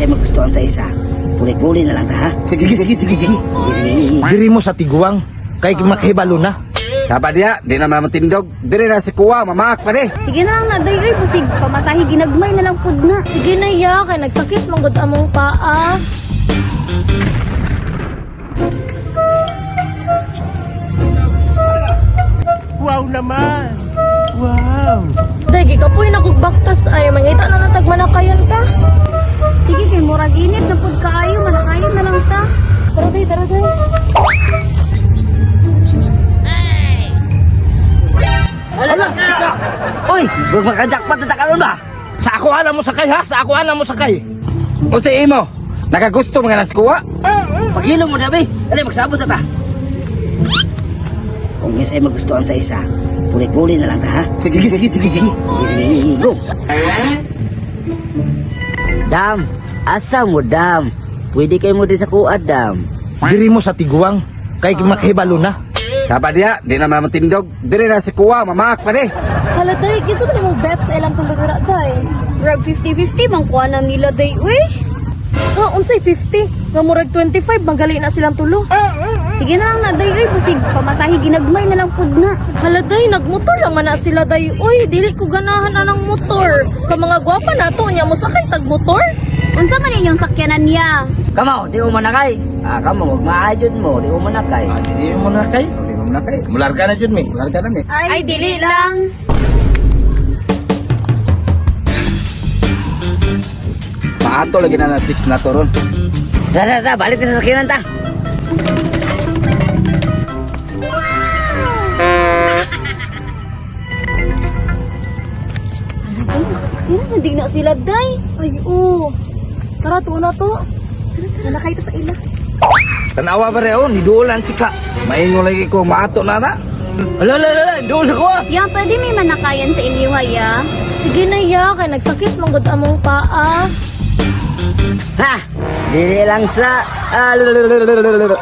unsay magustuhan sa isa, puli-puli na lang ta, ha? Sige, sige, sige, sige. Sige, sige. Diri mo sa tiguang kay makahibalo na. Saba diya, di na man matindog. Dire na si kuwa, mamaak pa di. Sige na lang na day oy, busig pamasahe ginagmay na lang pud na. Sige na ya, kay nagsakit man gud among paa. Wow naman! Wow! Day, gikapoy na kog baktas ay mangita na nang tagmanakayan ta. Sige kay murag init na pud kaayo, manakayan na lang ta. Tara day, tara day. Ala, sika. Uy, huwag makajakpat na ta karon ba? Sa ako ana mo sakay ha, sa ako ana mo sakay. Unsa imo? Nakagusto mga na si kuwa? Paghilom mo na, be. Dali, magsabos na ta. Kung unsay magustuhan sa isa, puli-puli na lang ta, ha? Sige, sige, sige, sige. Sige, sige, go. Dam, asa mo, Dam? Pwede kayo mo din sa kuha, Dam. Diri mo sa tiguang kay makahibalo na. Saba diya, di na man matindog. Dire na si kuwa, mamaak pa di. Hala day, kinsa man imong bet sa ilang tong bagara day? Murag 50-50 man kuha na nila day uy. Ha, unsay 50? Nga murag 25 magali na silang tulo. Sige na lang na day oy, busig pamasahe ginagmay na lang pud na. Hala day, nagmotor lang man na sila day. Uy, dili ko ganahan anang motor. Ka mga gwapa na to, nya mo sakay tag motor. Unsa man inyong sakyanan niya? Kamo, di mo manakay. Ah, kamo, wag maayod mo, di mo manakay. Ah, diri mo na kay. Di mo na kay. Mularga na jud mi. Larga na ni. Ay, dili lang. Paato lagi na na 6 na to ron. Da, da, da, balik na sa sakyanan ta. Hala day, makasakyanan na di na sila day. Ay, oo. Tara, tuo na to. Nanakay ta sa ila. Tanawa ba re oh, ni duolan sika. Maingon lagi ko maato na na. Ala, ala, ala, doon sa kuha. Ya, pwede may manakayan sa inyo haya. Sige na ya, kay nagsakit man gud among paa. Ha, dili lang sa... Ah, lalalala.